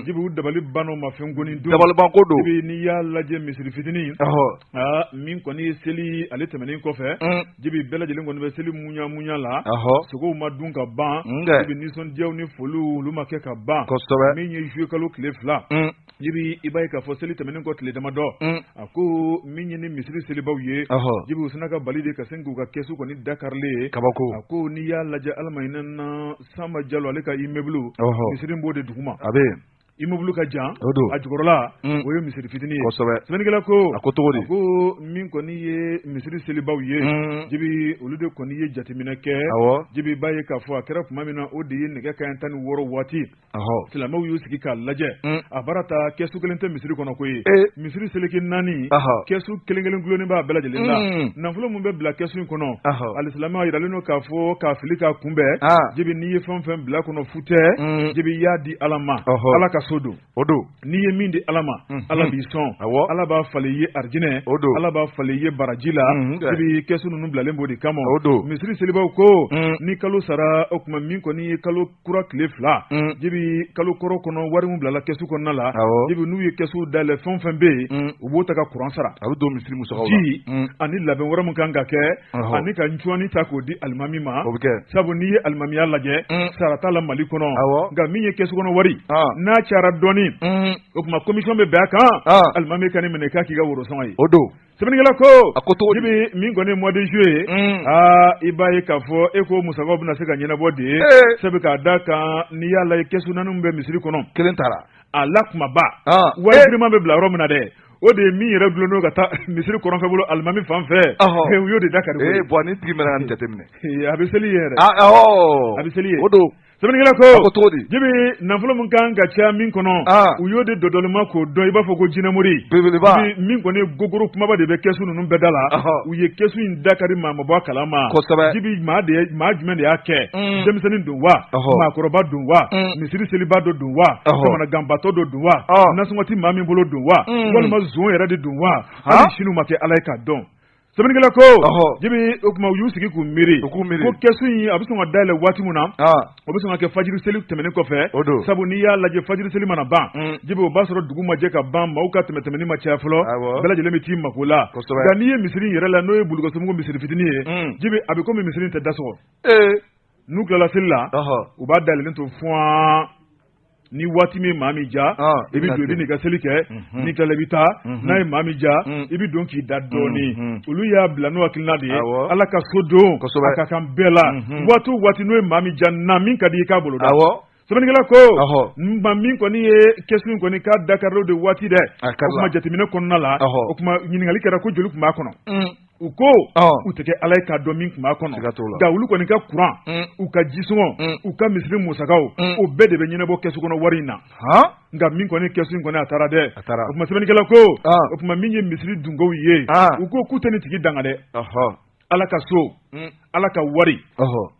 Jibi, u dabali banna u ma fɛn kɔni dun. Dabalibanko don. Jibi, n'i y'a lajɛ, misiri fitinin, aa, min kɔni ye seli ale tɛmɛnen kɔfɛ, Jibi, bɛɛ lajɛlen kɔni bɛ seli muɲa muɲa la, sogow ma dun ka ban, Jibi, nisɔndiyaw ni foliw olu ma kɛ ka ban. Kosɛbɛ. Min ye juillet kalo tile 2, Jibi, i b'a ye k'a fɔ seli tɛmɛnen kɔ tile damadɔ, a ko min ye ni misiri selibaw ye, Jibi, u sina ka bali de ka sin k'u ka kɛsu kɔni dakarilen ye. Kabako. A ko n'i y'a lajɛ, Ala ma hinɛ na Sanba Jalo, ale ka immeuble, misiri b'o de duguma. A bɛ yen. Immeuble ka jan, o don. A jukɔrɔla, o ye misiri fitinin ye. Kosɛbɛ. Sɛbɛnnikɛla ko, A ko cogo di? A ko min kɔni ye misiri selibaw ye, Jibi, olu de kɔni ye jateminɛ kɛ. Jibi, i b'a ye k'a fɔ a kɛra tuma min na, o de ye nɛgɛ kanɲɛ 16 waati. Silamɛw y'u sigi k'a lajɛ, a baara ta kɛsu kelen tɛ misiri kɔnɔ ko ye, misiri seleke naani, kɛsu kelen kelen dulonnen b'a bɛɛ lajɛlen la. Nafolo min bɛ bila kɛsu in kɔnɔ, alisilamɛw yiralen don k'a fɔ k'a fili k'a kunbɛn. Jibi, n'i ye fɛn o fɛn bila kɔnɔ, fu tɛ. Jibi, i y'a di Ala ma, Ala ka so don. O don. N'i ye min di Ala ma, Ala b'i sɔn, Ala b'a falen i ye arijinɛ, o don, Ala b'a falen i ye baraji la. Jibi, kɛsu ninnu bilalen b'o de kama. O don. Misiri selibaw ko ni kalo sara, o tuma min kɔni ye kalo kura tile 2, Jibi, kalo kɔrɔ kɔnɔ wari min bilala kɛsu kɔnɔna la, Jibi, n'u ye kɛsu dayɛlɛ, fɛn o fɛn bɛ yen, u b'o ta ka kuran sara, a bɛ don misiri musakaw la, ji ani labɛn wɛrɛ min kan ka kɛ, ani ka ncɔni ta k'o di alimami ma. O bɛ kɛ. Sabu n'i ye alimamiya lajɛ, sara t'a la Mali kɔnɔ. Nka min ye kɛsu kɔnɔ wari, n'a cayara dɔɔni, o tuma commission bɛ bɛn a kan, alimami ka nin minɛ k'a k'i ka worosɔngɔ ye. O don. Sɛbɛnnikɛla ko, A ko cogo di? Jibi, min kɔni ye mois de juillet ye, aa, i b'a ye k'a fɔ e ko musakaw bɛna se ka ɲɛnabɔ de ye, sabu k'a da kan, n'i y'a lajɛ, kɛsu naani min bɛ misiri kɔnɔ, kelen taara. A la kumaba, wari girinman bɛ bila yɔrɔ min na dɛ, o de ye min yɛrɛ dulonnen ka taa misiri kɔrɔnfɛ bolo alimami fan fɛ, u y'o de da kari. Ee, bon, ni tigi mɛnna ka nin jateminɛ. A bɛ seli yen yɛrɛ. A bɛ seli yen. O don. Sɛbɛnnikɛla ko, A ko cogo di? Jibi, nafolo min kan ka caya min kɔnɔ, u y'o de dɔdɔlima k'o dɔn, i b'a fɔ ko jinɛmori. Belebeleba. Jibi, min kɔni ye gogoro kumaba de bɛ kɛsu ninnu bɛɛ da la. U ye kɛsu in dakari, maa ma bɔ a kalama. Jibi, maa de maa jumɛn de y'a kɛ? Denmisɛnnin don wa? Maakɔrɔba don wa? Misiri seliba dɔ don wa? Kamanaganbatɔ dɔ don wa? Nasɔngɔ tɛ maa min bolo don wa? Walima zon yɛrɛ de don wa? Hali sini u ma kɛ Ala ye k'a dɔn. Sɛbɛnnikɛla ko Jibi, o tuma u y'u sigi k'u miiri ko kɛsu in a bɛ sɔn ka dayɛlɛ waati min na, o bɛ sɔn ka kɛ fajiri seli tɛmɛnen kɔfɛ, sabu n'i y'a lajɛ fajiri seli mana ban, Jibi, o b'a sɔrɔ dugu ma jɛ ka ban, maaw ka tɛmɛtɛmɛni ma caya fɔlɔ, bɛɛ lajɛlen bɛ t'i mako la. Nka n'i ye misiri in yɛrɛ la, n'o ye Bulukasobugu misiri fitinin ye, Jibi, a bɛ komi misiri in tɛ da sɔgɔ. N'u tilala seli la, u b'a dayɛlɛlen to fuwan. Ni waati min maa min ja, i bɛ don, i bɛ n'i ka seli kɛ. N'i tilala, i bɛ taa. N'a ye maa min ja, i bɛ don k'i da dɔɔnin. Olu y'a bila n'o hakilina de ye. Ala ka so don, a ka kan bɛɛ la. Waati o waati n'o ye maa min ja, na min ka di i k'a bolo da. Sɛbɛnnikɛla ko maa min kɔni ye kɛsu in kɔni k'a dakarilo de waati dɛ, o tuma jateminɛ kɔnɔna la, o tuma ɲininkali kɛra ko joli tun b'a kɔnɔ. U ko u tɛ kɛ Ala ye k'a dɔn min tun b'a kɔnɔ, nka olu kɔni ka kuran, u ka jisɔngɔ, u ka misiri musakaw, o bɛɛ de bɛ ɲɛnabɔ kɛsu kɔnɔ wari in na. Nka min kɔni kɛsu in kɔni, a taara dɛ. O tuma sɛbɛnnikɛla ko, o tuma min ye misiri dungew ye, u ko k'u tɛ nin tigi danga dɛ. Ala ka so, Ala ka wari,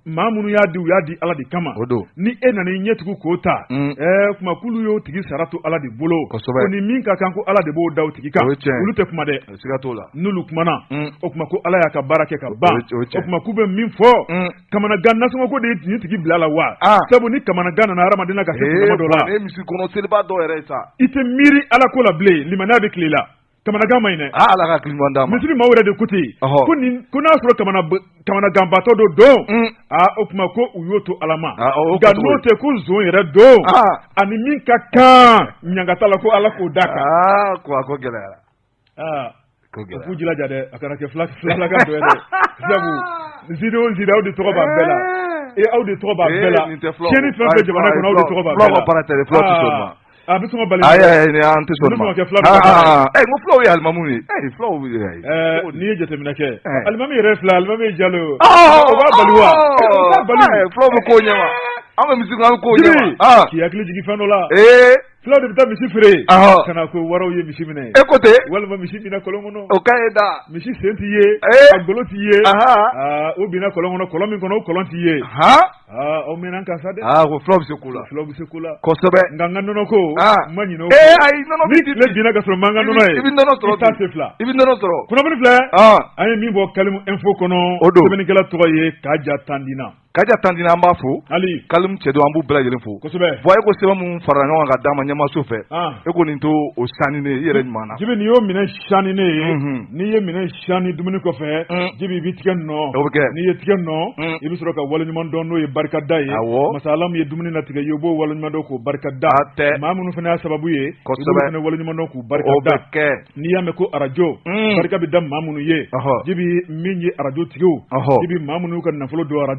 maa minnu y'a di, u y'a di Ala de kama. Ni e nana i ɲɛ tugu k'o ta, ɛɛ kuma k'olu y'o tigi sara to Ala de bolo. Ko ni min ka kan, ko Ala de b'o da o tigi kan. Olu tɛ kuma dɛ. N'olu kumana, o tuma ko Ala y'a ka baara kɛ ka ban. O tuma k'u bɛ min fɔ, kamanagan nasɔngɔ ko de ye nin tigi bila la wa? Sabu ni kamanagan nana hadamaden na ka se dɔ la, i tɛ miiri Ala ko la bilen, limaniya bɛ tile la. Kamanagan man ɲi dɛ. Aa, Ala ka hakili ɲuman d'an ma. Misiri maaw yɛrɛ de ko ten ko nin ko n'a sɔrɔ kamanaganbatɔ dɔ don, aa, o tuma ko u y'o to Ala ma. Nka n'o tɛ, ko zon yɛrɛ don, ani min ka kan ɲangata la, ko Ala k'o d'a kan. Aa, ko a ko gɛlɛyara. Aa, u k'u jilaja dɛ, a kana kɛ filala ka dɔ ye dɛ, sabu ziiri o ziiri, aw de tɔgɔ b'a bɛɛ la. E, aw de tɔgɔ b'a bɛɛ la. Tiɲɛni fɛn fɛn jamana kɔnɔ, aw de tɔgɔ b'a bɛɛ la. Fulaw ka baara tɛ dɛ, fulaw tɛ sɔn o ma. A bɛ sɔn ka bali. Ayi ayi, an tɛ sɔn o ma. Kɛ fila Ɛ, n ko fulaw ye alimamuw ye. Ɛ, fulaw yɛrɛ. N'i ye jateminɛ kɛ, alimami yɛrɛ fila, alimami ye Jalo. O b'a bali wa? O b'a bali. Fulaw bɛ ko ɲɛ ma. An bɛ misi, an bɛ ko ɲɛ ma. K'i hakili jigin fɛn dɔ la. Fulaw de bɛ taa misi feere. Ka na ko waraw ye misi minɛ. E ko ten. Walima misi binna kɔlɔn kɔnɔ. O ka ye da. Misi sen t'i ye. A golo t'i ye. O binna kɔlɔn kɔnɔ, kɔlɔn min kɔnɔ, o kɔlɔn t'i ye. Aa, aw mɛnna kan sa dɛ. Aa, ko fulaw bɛ se ko la. Fulaw bɛ se ko la. Kosɛbɛ. Nka n ka nɔnɔ ko, n ma ɲinɛ o kɔ. Ee ayi, nɔnɔ bɛ di. Ni tile binna ka sɔrɔ n ma n ka nɔnɔ ye. I bɛ nɔnɔ sɔrɔ. I t'a se fila. I bɛ nɔnɔ sɔrɔ. Kunnafoni filɛ. An ye min bɔ Kalimu Info kɔnɔ. O don. Sɛbɛnnikɛla tɔgɔ ye Kaja Tandina. Kaja Tandina, an b'a fo. Ali. Kalimu cɛ don, an b'u bɛɛ lajɛlen fo. Kosɛbɛ. Bon, e ko sɛbɛn minnu farala ɲɔgɔn kan ka d'a ma ɲɛmaaso fɛ. E ko nin to o sanni ne i yɛrɛ ɲuman na. Jibi, nin y'o minɛ sanni ne ye. N'i ye minɛ sanni dumuni kɔfɛ, Jibi, i b'i tigɛ nɔ. O bɛ kɛ. N'i ye tigɛ nɔ, i bɛ sɔrɔ ka waleɲuman dɔn, n'o ye barikada ye. Masa Ala min ye dumuni latigɛ i ye, o b'o waleɲuman dɔn k'o barika da. A tɛ. Maa minnu fana y'a sababu ye, i b'olu fana waleɲuman dɔn k'u barika da. O bɛ kɛ. N'i y'a mɛn ko arajo, barika bɛ da maa minnu ye. Jibi, min ye arajo tigiw, Jibi, maa minnu y'u ka nafolo don arajo.